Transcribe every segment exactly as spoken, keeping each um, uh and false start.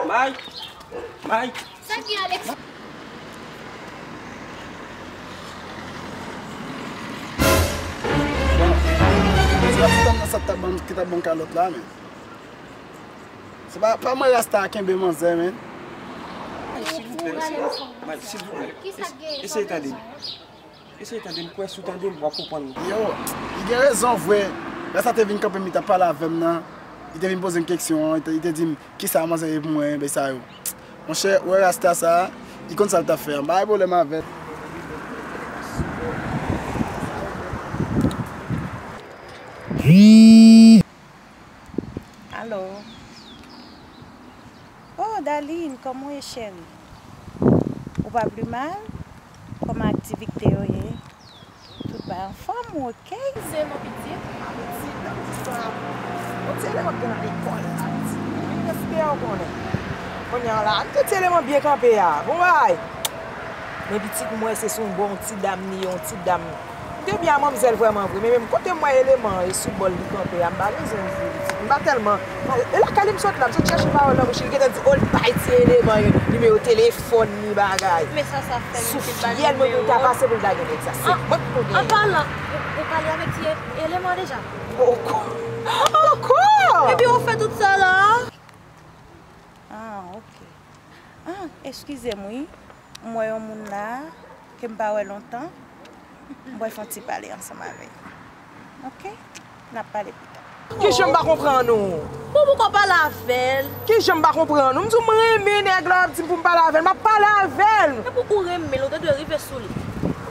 Mike! Mike! Sa ki Alex? Bon, se pa ti dam nan sa t ap ban m, ki t ap ban m kalòt la, men. Se pa, pa mwen rasta a kenbe manzè, men. Mike, silvouplè, eseye, Mike, silvouplè, eseye tande m. Eseye tande m, kwè si w tande m, w ap konprann mwen. Yo, li gen rezon vre. Lè sa te vin kanpe m, li t ap pale avè m nan. Li te vin poze m keksyon an, li te, li te di m, "Kisa manzè ye pou mwen, bagay sa yo?" Monchè, ou wè rasta sa, li konn sa l t ap fè an. M pa gen pwoblèm avè l. Alo. Oh, Darline, kòman w ye, cheri? Ou pa pli mal? Kòman aktivite yo ye? Tout bagay anfòm, ou oke? Se non, pitit. Pitit, pitit, sa. Bon, ti eleman k gen nan lekòl la, pitit. Li respè, ou konnen. Kounye a la, tout ti eleman byen kanpe a. Bon bagay. Men pitit, m wè se sou yon bon ti dam li ye, yon ti dam. M te byen a manmzèl vrèman vre, men menm kote m wè eleman e sou bòl li kanpe a, m pa bezwen di li. M pa tèlman. E lakay li m sot la, m sot chèche pawòl nan bouch li, li gentan di, oh, l bay ti eleman yo nimewo telefòn li, bagay. Men sa, sa fè l, sou fyèl mwen, mwen ta pase pou l ta gen nèg sa. Se mwen ki pou gen. An palan, ou, ou pale avèk ti e-, eleman deja? Poko. Poko! Epi ou fè tout sa la? Ah, ok. Ah, eskize m wi. M wè yon moun la ke m pa wè lontan. M pral fè yon ti pale ansanm avè l. Ok? N ap pale pita. Kijan m pa konprann ou? Bon, poukò w pale avè l? Kijan m pa konprann ou? M di w m renmen nèg la, w ap di m pou m pale avè l. M ap pale avè l. E pou ou renmen l, ou te dwe rive sou li.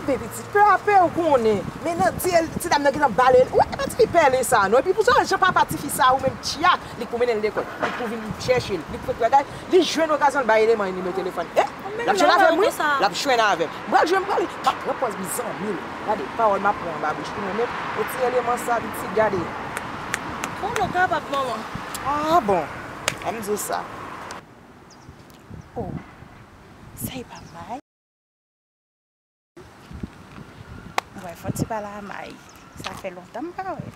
Bebe, ti pè a pè, ou konnen. Men nan ti, ti dam nan gentan bale l. Ou wè, e pa ti fi pèlen sa, non. Epi pou sa, jan papa ti fi sa, ou menm tchyak. Li k pou mennen l lekòl. Li k pou vin chèche l. Li k pou fè bagay. Li jwenn okazyon, l bay eleman nimewo telefòn. E, l ap jwenn avè m, wi. L ap jwenn avè m. M pral jwenn, m prale. M ap pran pòz m zanmi l. Gade, pawòl m ap pran anba bouch pou mwen menm. E ti eleman sa, pitit, gade. Konnen w kapab, manman. Ah, bon. Ann di w sa. Oh, sa e pa mal. Mwen fè yon ti pale a May. Sa fè lontan m pa wè l.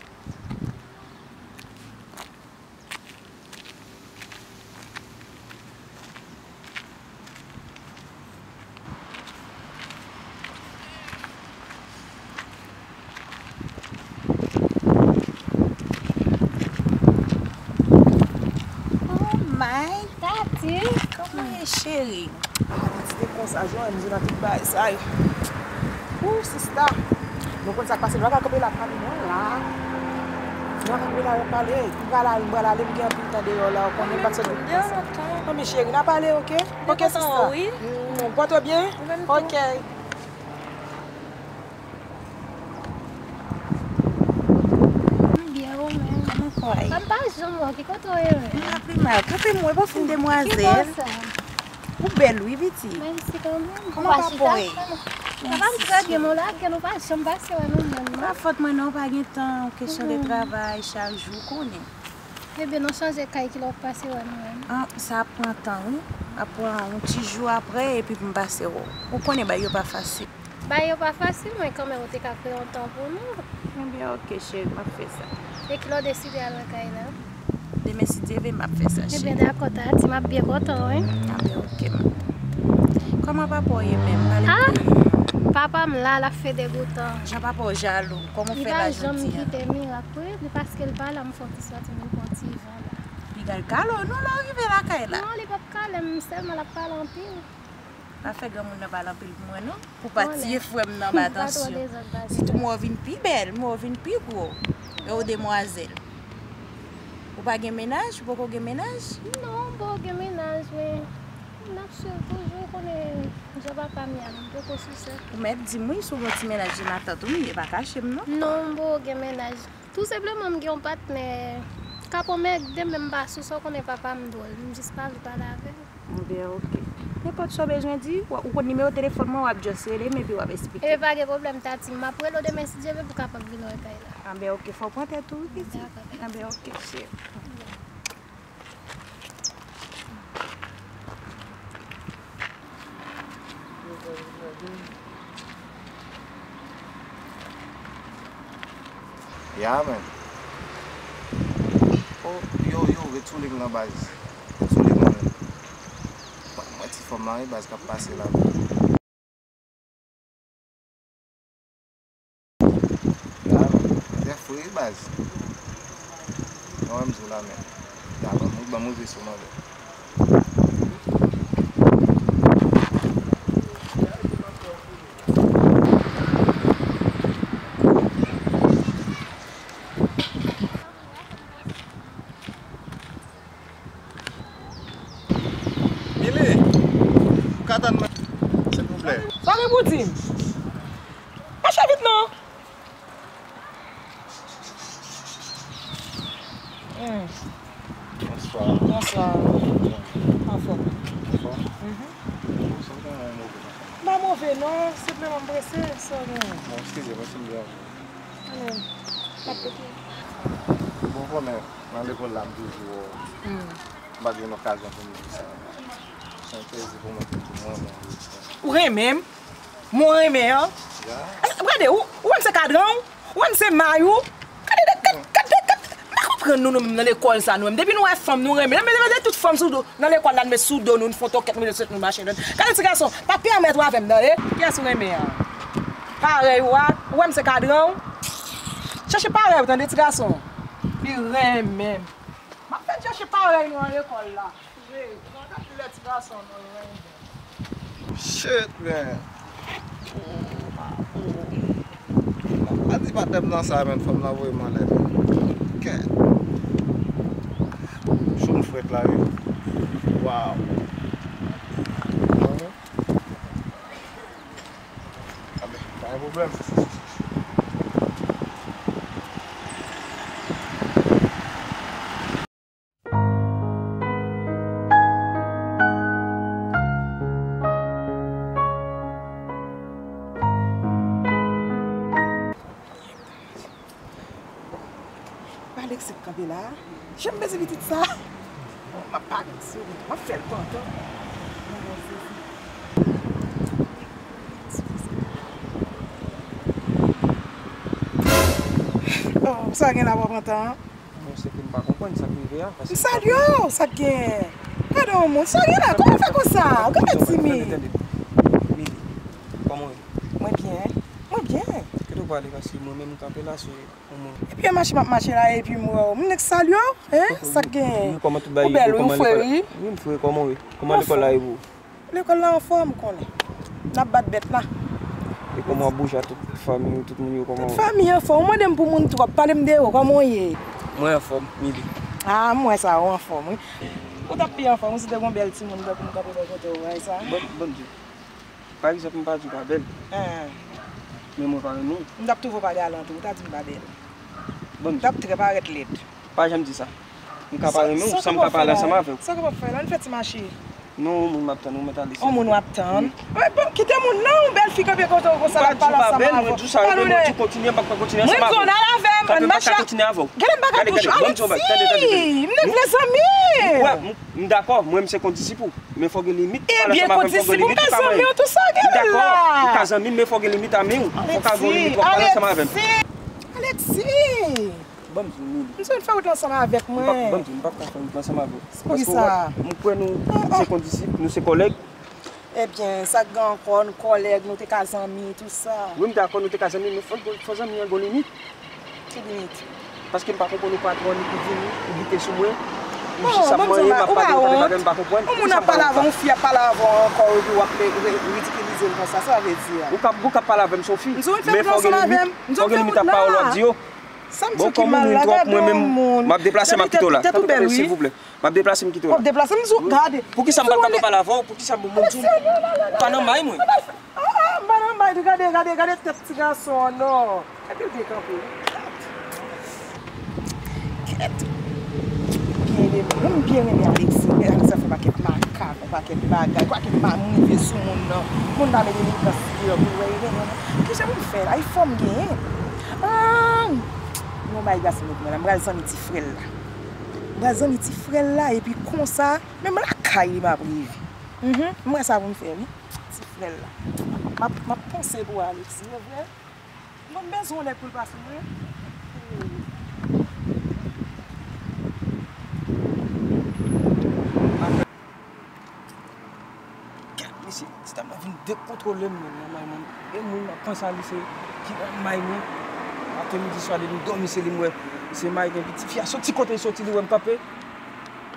Oh my daddy, kòman w ye, cheri? Ah, pitit, e konsa, jwenn m nan tout bagay sa yo. Ou, sista. Nou konn sa k pase, nou pa ka kanpe la, fanmi mwen la. Nou pa ka kanpe la, yo pale. M pral ale, m pral ale, m gen anpil tan deyò la, ou konnen m pa t sot byen pase. Fanmi cheri, n a pale, ok? Ok, sista. Mm, pòte w byen? Ok. M byen, ou menm? Kòman kò w ye? M pa janm wè w, ki kote w ye menm? M pa pi mal. Kanpe m wè, pa fin demwazèl. Ki bò sa? Ou bèl wi, pitit. Mèsi kanmenm. Kòman pa po w ye? Sa va m trè byen, men w lage n, ou pa janm pase wè nou menm, non. Pa fòt mwen non, pa gen tan, kesyon de travay, chak jou, ou konnen. Ebyen, nou chanje kay, kilè w ap pase wè nou menm? Ah, sa ap pran tan wi. Ap pran yon ti jou apre, epi pou m pase wè w. Ou konnen bagay yo pa fasil. Bagay yo pa fasil, men kanmenm ou te ka kreye yon tan pou nou. Ebyen, ok, cheri, m ap fè sa. E kilè w deside al wè Kayla? Demen, si Dye vle, m ap fè sa, cheri. Ebyen, dakò, Tati, m ap byen kontan, wi. Ebyen, ok, man. Kòman papa w ye menm? Pale m de li. Papa m la, l ap fè degoutan. Jan papa w jalou. Kòman w fè la jodi a? Li pa janm kite mirak, wi. Li paske l pa la, m fè yon ti sòti, m vin pran ti van la. Piga l kale w non lè w rive lakay la. Non, li p ap kale m, sèlman l ap pale anpil. Pa fè granmoun nan pale anpil pou mwen non. Pou pa tiye frè m nan ba tansyon. Sitou mwen w vin pi bèl, mwen w vin pi gwo. E w demwazèl. Ou pa gen mennaj? Ou poko gen mennaj? Non, m poko gen mennaj, men n ap swiv toujou, ou konnen jan papa m ye a, m poko sou sa. Ou mèt di m wi, si w gen yon ti mennaj, di matant ou m ye, pa kache m non. Non, m poko gen mennaj. Tou senpleman, m gen yon patnè k ap anmède m, men m pa sou sa, w konnen papa m dwòl, m jis pa vle pale avè l. Anben, ok. Nenpòt sa w bezwen di, w, ou konn nimewo telefòn mwen, w ap just rele m epi w ap eksplike. Ebyen, pa gen pwoblèm, Tati. M ap rele w demen, si Dye vle, pou w kapab vin wè kay la. Anben, ok, fò w pran tèt ou, wi, pitit. Dakò, Tati. Anben, ok, cheri. Ya, man. Oh, yo, yo, ret sou liy lan, baz. Ret sou liy lan, man. Mwen, mwen ti fanm lan, wi, baz, k ap pase la. Ya, man. Trè fre, wi, baz. Mwen, mwen, m di w la, man. Ya, ban m, ban m rive sou mwen, man. Mili, ou ka tann mwen, silvouplè? Sa gen pou di m? Mache vit non. Hmm. Bonswa. Bonswa. Anfòm. Anfòm? Mhm. Bon, sa w gen yon move nan fanm? M pa move non, senpleman m prese, sa w gen? Bon, eskize, paske m deranje w. Alò, m ap koute. Bon, konnen, nan lekòl la, m toujou, hmm, m pa t jwenn okazyon pou m di sa. Se yon plezi pou mwen, pou mwen, mwen, mwen. Ou renmen m? Mwen renmen an? Ya. Gade, ou, ou wè m se kadran w? Ou wè m se may ou? Gade, gade, gade, gade, gade. M pa konprann nou, nou menm nan lekòl sa, nou menm. Depi nou wè fanm, nou renmen. Nou mete tout fanm sou do. Nan lekòl la, nou met sou do nou, nou fè tokèt, nou met sou tèt nou, mache dan. Gade ti gason, pa pèmèt ou avè m, tande? Kiyès ou renmen an? Parèy ou a, ou wè m se kadran ou? Chèche parèy ou, tande, ti gason. Li renmen m. M ap fè n chèche parèy nou an lekòl la. Vre, nou gade lè ti gason nou renmen. Shit, man. Oh, oh. Pa di patnè m nan sa, man. Fanm nan voye m anlè, man. Kèt. Cho m frèt la, wi. Waw. Anben, pa gen pwoblèm. Alexis k kanpe la. Jan m bezwen pitit sa. M ap pale sou li. M ap fè l kontan. Oh, sa gen la w ap pran tan an? Bon, se ke m pa konprann sa k rive a, paske m salye w, sa k gen? Gade yon moun, salye la, kòman w fè konsa? Ou genlè timid. Tande, tande, tande. Mili, kòman w ye? Mwen byen, mwen byen. Kote w prale? Paske mwen menm m kanpe la, se yon moun. Epi yon mache m ap mache la, epi m wè w. M nèk salye w, hein? Sa k gen? Ou bèl, wi, ou fre, wi. Wi, m fre, kòman w ye? Kòman lekòl la ye pou ou? Lekòl la anfòm, ou konnen. N ap bat bèt la. E kòman w ap bouje a tout fanmi w, tout moun yo, kòman w ye? Tout fanmi anfòm. Ou mande m pou moun twòp, pale m de ou, kòman w ye? Mwen anfòm, Mili. Ah, m wè sa, ou anfòm, wi. Ou t ap pi anfòm, ou si te gon bèl timoun tankou m kanpe bò kote w, wè sa? Bon, bon, Dye. Pa egzanp, m pa di w pa bèl. Hein. Men mwen pa renmen w. M t ap twouve w pa galan tou, ou ta di m pa bèl. Bon, m t ap trè parèt lèd. Pa janm di sa. M ka pa renmen w, san m ka pale ansanm avè w. Sa k ap fè la? Ann fè ti mache. Non, yon moun m ap tann, ou mèt ale. Yon moun w ap tann? Wi. Bon, kite moun nan, yon bèl fi kanpe kote w konsa, l ap pale ansanm avè w. Mwen pa di w pa bèl, mwen di w sa, mwen di w kontinye, m pa ka kontinye ansanm avè w. Mwen di w ann al avè m, ann mache. Gade m pa ka touche w, Alexis, m vle zanmi. M dakò, mwen menm se kondisip ou. Men fò gen limit. Ebyen, kondisip ou, m ka zanmi w tou, sa w gen la? M dakò, ou ka zanmi m, men fò gen limit a men w. Fò ka gen limit, w ap pale ansanm avè m. Alexis, Alexis. Si! Ban m di w, Lili. M sot fè wout ansanm avèk mwen. M p ap, ban m di w, m p ap ka fè wout ansanm avè w. Poukisa? Paske w wè, m kwè nou se kondisip, nou se kòlèg. Ebyen, sa k gen ankò, nou kòlèg, nou te ka zanmi, tou sa. Wi, m dakò, nou te ka zanmi, men fò, fò zanmi an gon limit. Ki limit? Paske m pa konprann ou patwon li ki vini, li bite sou mwen. Li jis ap manyen, m ap pale, ou pa gen bagay m pa konprann. Yon moun ap pale avè w, yon fi ap pale avè w ankò, epi w ap ridikilize l konsa, sa vle di a? Ou k ap, ou k ap pale avè m, se yon fi. Men fò gen limit, fò gen limit a pawòl w ap di yo. Bon, kòm ou moun twòp, mwen menm, m ap deplase, m ap kite w la. Tanpri, tanpri, silvouplè. M ap deplase, m kite w la. W ap deplase m sou, gade. Poukisa m pa t kapab pale avè w? Poukisa bon moun di w pa nan may mwen? Ah, ah, m pa nan may li, gade, gade, gade tèt ti gason an, non. Epi l dekanpe. Kèt. Byen renmen, m byen renmen Alexis. Men Alexis ap fè pakèt makak, yon pakèt bagay, yon pakèt ma rive sou moun nan. Moun nan mete li nan stil pou l wè li renmen mwen. Kijan pou m fè la? E fò m genyen. Ah, yon bagay gason mwen la, m pral zanmi ti frè l la. M pral zanmi ti frè l la, epi konsa, menm lakay li m ap rive. Mhm, m wè sa pou m fè, wi. Ti frè l la. M ap, m ap panse pou Alexis, e vre. Mwen, m bezwen yon nèg pou l pase mwen. Kèt, mesye, ti dam nan vin dekontwole m, menm, nan may mwen. E moun nan panse li se ki nan may mwen. Aprèmidi swa, depi m dòmi, se li m wè. Se may gen piti fi a soti kote l soti, li wè m kanpe.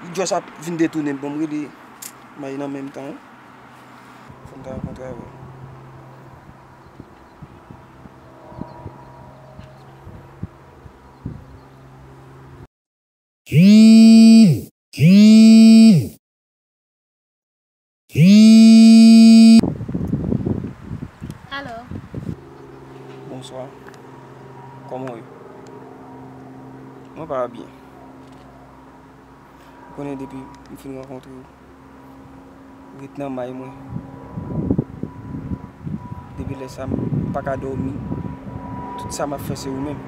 Li just ap vin detounen m, bon, m rele may nan menm tan. Fò m ta rankontre avè l. Alo. Bonswa. Kòman w ye? Mwen pa byen. Ou konnen depi m fin rankontre w, ret nan may mwen. Depi lè sa, m pa ka dòmi. Tout sa m ap fè, se ou menm.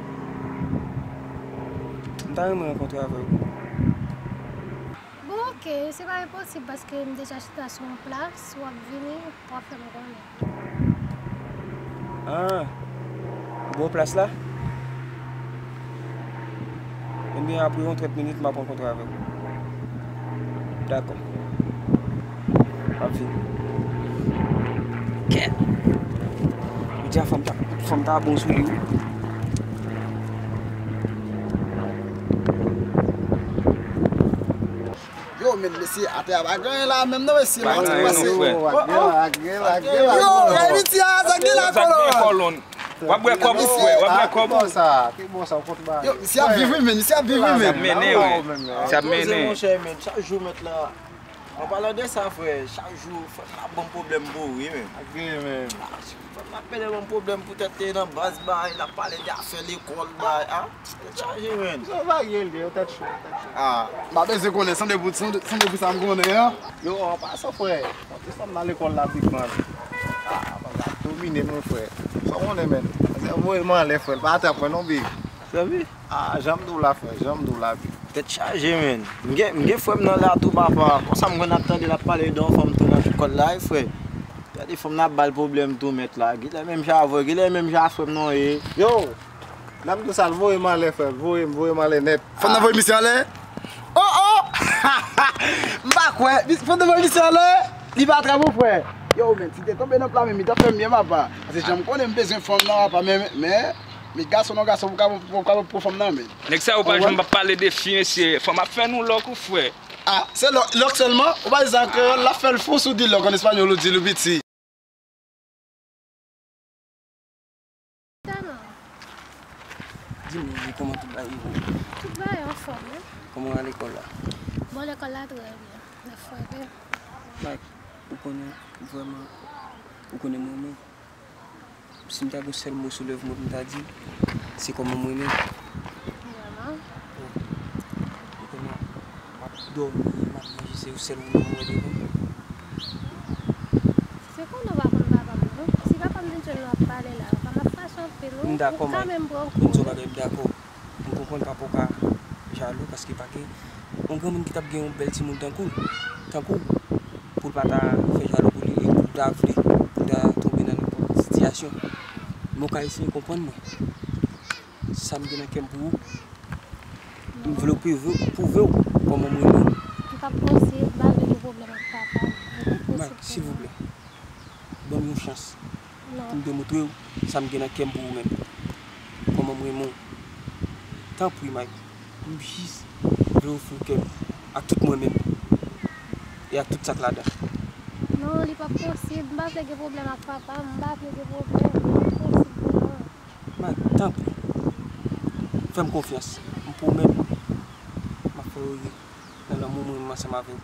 M ta renmen rankontre avè w. Bon, oke, se pa enposib paske m deja chita sou yon plas, w ap vini, w ap fè m konnen. Ah, ou bon plas la? Ebyen, apre yon trant minit, m ap rankontre avè w. Dakò. M ap vini. Kèt! Jodi a, fò m ta, fò m ta bon sou li, wi. Yo, men, mesye, atè a pa gen anyen la menm non, mesye. Pa gen anyen non, frè. Yo, gade piti a, sa gen la, kolòn. W ap bwè kòb, frè, w ap bwè kòb. Ki bò sa? Ki bò sa? Ou kontre bagay. Yo, misye ap viv, wi, men, misye ap viv, wi, men. Sa ap mennen, wi. Sa ap mennen. Monchè, men, chak jou mèt la. An palan de sa, frè, chak jou, frè, ap ban m pwoblèm pou ou, wi, men. Agre, men. Frè, m ap pede ban m pwoblèm poutèt te nan baz, bay, l ap pale de afè lekòl, bay, a. Tèt chaje, men. Se yon varye l ye, yon tèt cho, yon tèt cho. Ah, m pa bezwen konnen, sanble pou, sanble, sanble pou sa m konnen an. Yo, an pasan, frè, mwen te sanm nan lekòl la, big man. Ah, manzè ap domine m, wi, frè. Sa w konnen, men. Manzè voye m anlè, frè, l pa atrap mwen non, big. Sèvi? Ah, jan m di w la, frè, jan m di w la, big. Tèt chaje, men. M gen, m gen frè m nan la tou, papa. Konsa m konn ap tande l ap pale de yon fanm tou nan lekòl la, wi, frè. Gade fanm nan ap ba l pwoblèm tou, mèt la. Genlè menm jan avè w, genlè menm jan a frè m nan ye. Yo! N ap di w sa, l voye m anlè, frè. L voye m, voye m anlè nèt. Fanm nan voye misye anlè? Oh, oh! M pa kwè. Fanm nan voye misye anlè? Li pa trè bon, frè. Yo, men, si te tonbe nan pla men, li t ap fè m byen, papa. Paske jan m konnen m bezwen fanm nan, papa, men, men, men gason nan gason pou ka, pou ka pran fanm nan, men. Nèg sa yo pa janm ap pale de fi, mesye. Fanm ap fè nou lòk, wi, frè. Ah, se lòk, lòk sèlman? Ou pa di sa an kreyòl, l ap fè l fou si w di lòk, an espanyòl ou di l piti. Tèlman. Di m, di kòman tout bagay ye pou ou? Tout bagay anfòm, wi. Kòman lekòl la? Bon, lekòl la trè byen. Nèf fwa byen. Mike, ou konnen, vrèman, ou konnen m renmen w. Si m ta gen yon sèl mo sou lèv mwen pou m ta di, se kòman m renmen w. Vrèman? Wi. Ou konnen, m ap dòmi, m ap manje, se yon sèl moun mwen wè devan m. Se konnen w pa konn papa m, non. Si papa m vin jwenn nou ap pale la, papa m ap fache anpil, wi. M dakò, Mike. Ou ka menm pran kou, wi. M di w yon bagay, m dakò. M konprann papa w ka jalou, paske pa gen yon granmoun ki t ap gen yon bèl timoun tankou l, tankou w, pou l pa ta fè jalou pou li, e pou l ta vle, pou l ta tonbe nan nenpòt sitiyasyon. Men w ka eseye konprann mwen. Sa m gen nan kè m pou ou, m vle w pwouve, pwouve w kòman m renmen w. Li p ap posib, m pa vle gen pwoblèm ak papa m. Li p ap posib. Mike, silvouplè, ban m yon chans pou m demontre w sa m gen nan kè m pou ou menm. Kòman m renmen w. Tanpri, Mike, m jis vle ofri w kè m ak tout mwen menm e ak tout sa k ladan. Non, li p ap posib. M pa vle gen pwoblèm ak papa m. M pa vle gen pwoblèm. Li p ap posib, non. Mike, tanpri, fè m konfyans. M pwomèt, m ap fè w ere nan lanmou mwen menm ansanm avè w.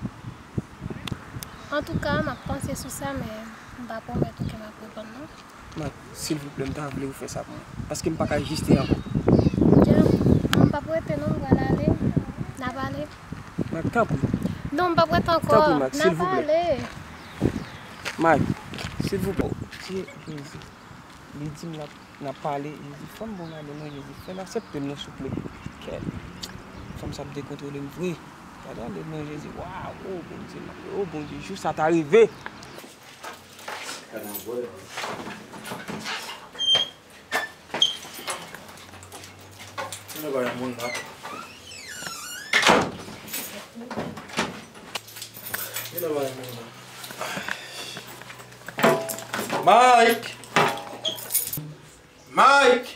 Antouka, m ap panse sou sa, men m pa pwomèt ou ke m ap reponn, non. Mike, silvouplè, m ta vle ou fè sa pou mwen. Paske m pa ka reziste ankò. Dja, m p ap rete, non, m pral ale. N ap ale. Mike, tanpri. Non, m p ap rete ankò. Tanpri, Mike, silvouplè. N ap ale. Mike, silvouplè. Jezi. Li di m l ap, n ap pale. Jezi, fè m bon gade non, Jezi. Fè l aksepte m non, souple. Kè. Fanm sa ap dekontwole m vre. Gade ale non, Jezi. Waw, o Bondye, m ap, o Bondye, jou sa ta rive. Gade m wè. Vin nan bagay moun la. Vin nan bagay moun la. Mike! Mike!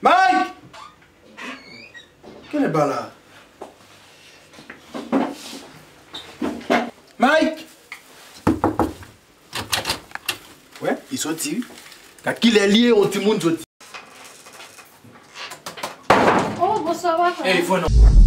Mike! Kenèba la? Mike! Wè, li soti wi. Gad kilè li ye, yon timoun soti. Oh, bonswa, papa. Ey, fò non.